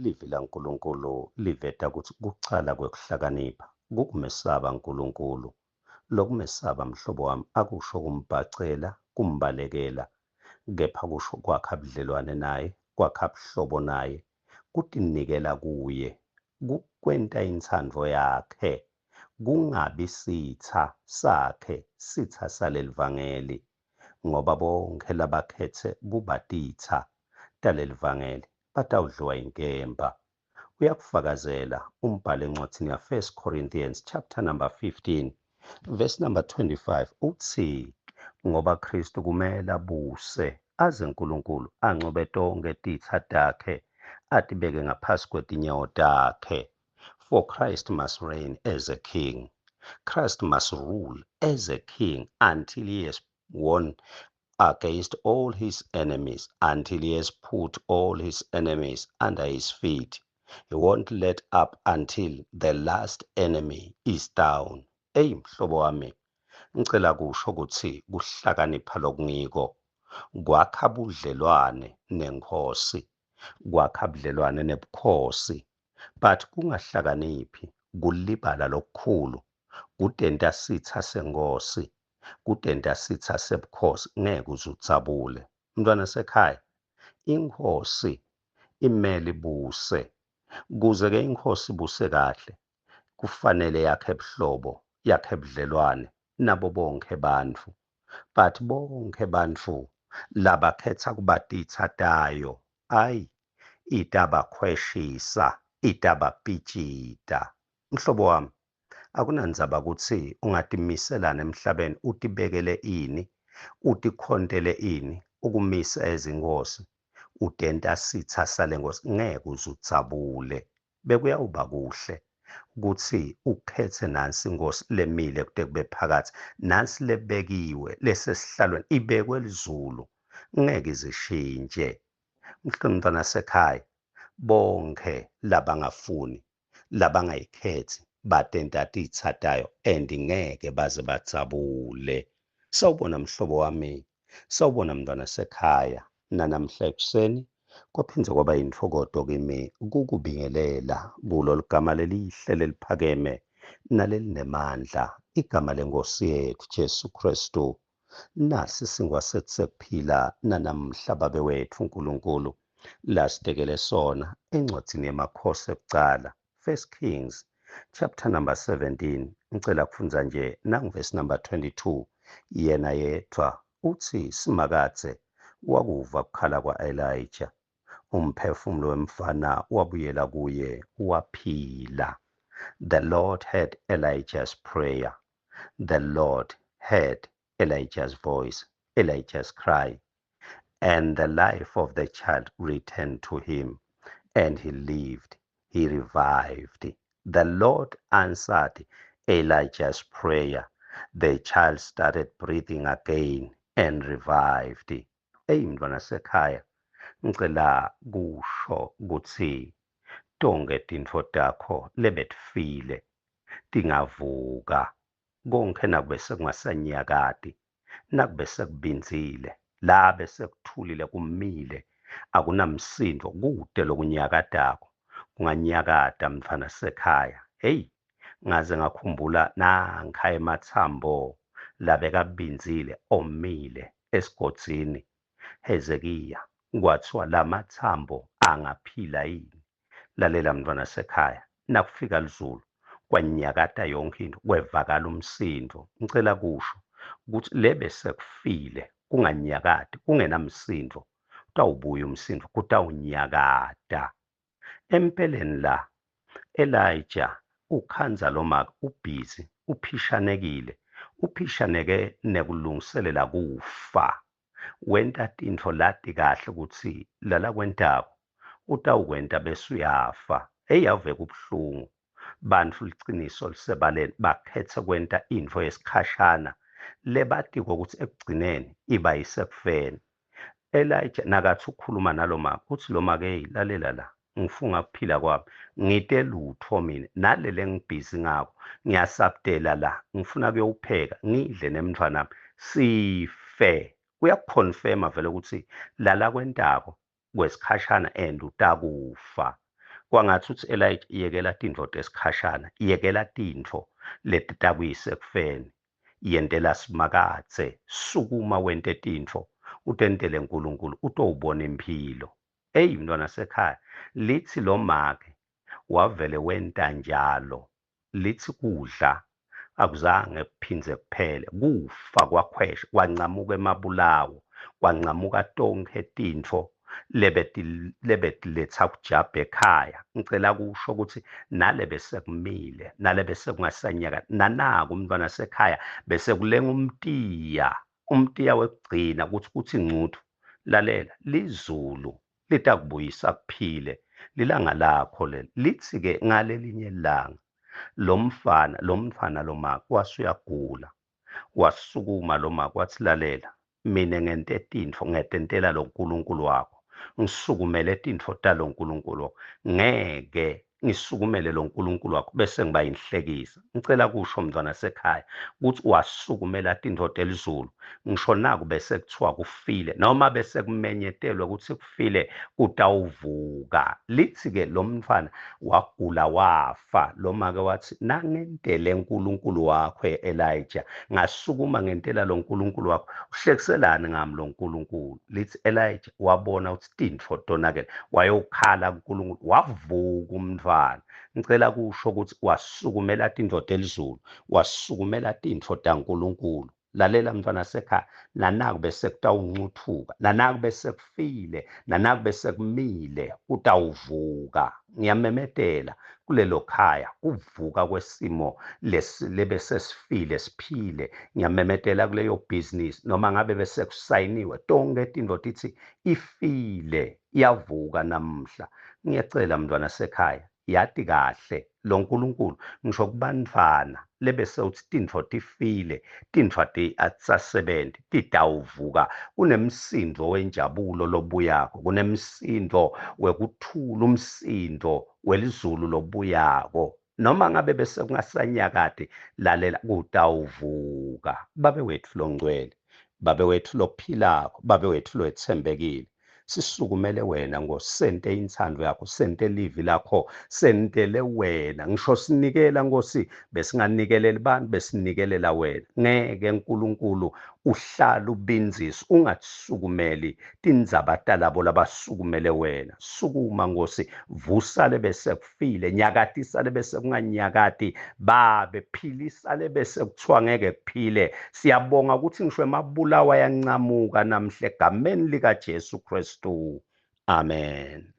Livi laNkulunkulu liveta kutsi kucala kwekuhlakanipha kukumesaba Nkulunkulu. Lokumesaba mhlobo wami akusho kumbhacela, kumbalekela, kepha kusho kwakha budlelwane naye, kwakha buhlobo naye, kutinikela kuye, kukwenta intsandvo yakhe, kungabi sitsa sakhe, sitsa salelivangeli, ngoba bonkhe labakhetse kuba titsa talelivangeli batawudliwa inkemba. Uyakufakazela umbhalo encwadzini ya-1 Corinthians chapter number 15 verse number 25 utsi ngoba Kristu kumele abuse aze uNkulunkulu ancobe tonkhe titsa takhe atibeke ngaphasi kwetinyawo takhe. For Christ must reign as a king. Christ must rule as a king until he has won against all his enemies, until he has put all his enemies under his feet. He won't let up until the last enemy is down. Eyi mhlobo wami, ngicela kusho ukuthi kuhlakanipha lokungiko kwakha budlelwane nenkosi, kwakha budlelwane nebukhosi, but kungahlakaniphi kulibala lokukhulu, kutenta sitha senkosi, kutenta sitha sebukhosi, ngeke uze udzabule. Mntwana sekhaya, inkosi imele ibuse. Kuze ke inkosi ibuse kahle, kufanele yakhe buhlobo, yakhe budlelwane nabo bonke bantfu. But bonke bantfu labakhetha kuba titsa tayo, ayi itabakhweshisa, itabapitjita. Mhlobo wami, akunandzaba kutsi ungatimiselana emhlabeni, utibekele ini, utikhontele ini, ukumisa ezinkosi, utenta sitha sale nkosi, ngeke uze udzabule. Bekuyawuba kuhle kutsi ukhethe nansi inkosi lemile kute kube phakathi, nansi lebekiwe lesesihlalweni, ibekwe lizulu, ngeke izishintshe. Mntwana sekhaya, bonke labangafuni, labangayikhethi batenta titsa tayo and ngeke baze badzabule. Sawubona mhlobo wami, sawubona mntwana sekhaya. Nanamhla ekuseni kwaphindze kwaba yintfokoto kimi kukubingelela kulo ligama lelihle leliphakeme nalelinemandla, igama lenkosi yethu Jesu Kristu. Nasi singwa sethu sekuphila nanamhla Babe wethu uNkulunkulu lasitekele sona encwadzini yemakhosi ekucala, First Kings chapter number 17. Ngicela kufundza nje nangivesi number 22. Yena yedvwa utsi Simakadze wakuva kukhala kwa-Elijah, umphefumulo wemfana wabuyela kuye waphila. The Lord heard Elijah's prayer. The Lord heard Elijah's voice, Elijah's cry, and the life of the child returned to him, and he lived, he revived. The Lord answered Elijah's prayer. The child started breathing again and revived. Eyi mntwana sekhaya, ngicela kusho kutsi tonkhe tintfo takho lebetifile tingavuka, konke nakube sekungasanyakati, nakube sekubindzile, la besekuthulile kumile, akunamsindo, kute lokunyakatako, kunganyakata mntfwana sekhaya. Hey, ngaze ngakhumbula nankha ematsambo labekabindzile omile esigodzini Hezekiya, kwathiwa lamatsambo angaphila yini? Lalela mntfwana sekhaya, nakufika lizulu kwanyakata yonke into, kwevakala umsindo. Ngicela kusho ukuthi lebe sekufile kunganyakati, kungenamsindo, kutawubuya umsindo, kutawunyakata. Empeleni la Elijah ukhandza lomake ubhizi, uphishanekile, uphishaneke nekulungiselela kufa. Wenta tintfo lati kahle kutsi lalakwentako utawukwenta bese uyafa. Eyi ave kubuhlungu. Bantfu liciniso lisebaleni bakhetse kwenta intfo yesikhashana lebatiko kutsi ekugcineni iba yisekufeni. Elijah nakathi ukhuluma nalomake uthi lomake, hey lalela la, ngifunga kuphila kwami, ngite lutho mina nalele ngibhizi ngako, ngiyasabutela la, ngifuna kuyowupheka ngidle nemntfwanami sife. Kuyakuconfirma vele ukuthi lala kwentako kwesikhashana and utakufa. Kwangatsi utsi Elijah yekela tintfo tesikhashana, yekela tintfo letitakuyisa ekufeni. Yentela Simakadze, sukuma wente tintfo, utentele Nkulunkulu utowubona imphilo. Eyi mntwana sekhaya, litsi lo make wavele wenta njalo, litsi kudla akuzange kuphindze kuphele, kufa kwakhwesha, kwancamuka emabulawo, kwancamuka tonkhe tintfo lebetiletsa kujabha ekhaya. Ngicela kusho ukuthi nale besekumile, nale besekungasanyaka, nanaku umntwana sekhaya bese kulenga umtiya, umtiya wekugcina ukuthi kuthi ncuthu. Lalela, lizulu litakubuyisa kuphile, lilanga lakho leli. Litsi-ke ngalelinye ilanga lomfana, lomntfwana lomake wase uyagula, wasukuma lomake watsi lalela, mina ngente tintfo ngetentela lo Nkulunkulu wakho, ngisukumele tintfo talo Nkulunkulu wakho, ngeke ngisukumele lo Nkulunkulu wakho bese ngiba yinhlekisa. Ngicela kusho mntwana sekhaya ukuthi wasukumela tintfo telizulu, ngisho naku bese kuthiwa kufile noma bese kumenyetelwe ukuthi kufile kutawuvuka. Litsi-ke lo mntfwana wagula wafa, lo make watsi nangentele Nkulunkulu wakho Elijah, ngasukuma ngentela lo Nkulunkulu wakho, uhlekiselani ngami lo Nkulunkulu? Litsi Elijah wabona ukuthi tintfo tonakele, wayokhala kuNkulunkulu, wavuka umntfwana. Ngicela kusho ukuthi wasukumela tintfo telizulu, wasukumela tintfo taNkulunkulu. Lalela mntfwana sekhaya, nanaku bese kutawuncutfuka, nanaku bese kufile, nanaku bese kumile, kutawuvuka. Ngiyamemetela kulelo khaya kuvuka kwesimo lebese sifile siphile. Ngiyamemetela kuleyo business noma ngabe bese kusayiniwe, tonke tintfo titsi ifile, iyavuka namuhla. Ngiyacela mntwana sekhaya, yati kahle lo Nkulunkulu, ngisho kubantfwana lebese uthi tintfo tifile, tintfo atisasebenzi, titawuvuka. Kunemsindvo wenjabulo lobuyako, kunemsindvo wekuthula, umsindvo welizulu lobuyako. Noma ngabe bese kungasanyakati, lalela, kutawuvuka. Babe wetfu longcwele, Babe wetfu lophilako, Babe wetfu lotsembekile, sisukumele wena Nkosi, sente intsandvo yakho, sente livi lakho, sentele wena. Ngisho sinikela Nkosi, besinganikeleli bantu, besinikelela wena. Ngeke Nkulunkulu uhlale ubindzisa, ungatisukumeli tindzaba talabo labasukumele wena. Sukuma Nkosi, vusa lebese kufile, nyakatisa lebese kunganyakati, Babe philisa lebese kuthiwa ngeke kuphile. Siyabonga ukuthi ngisho emabulawa ayancamuka namhla egameni likaJesu Kristu. Amen.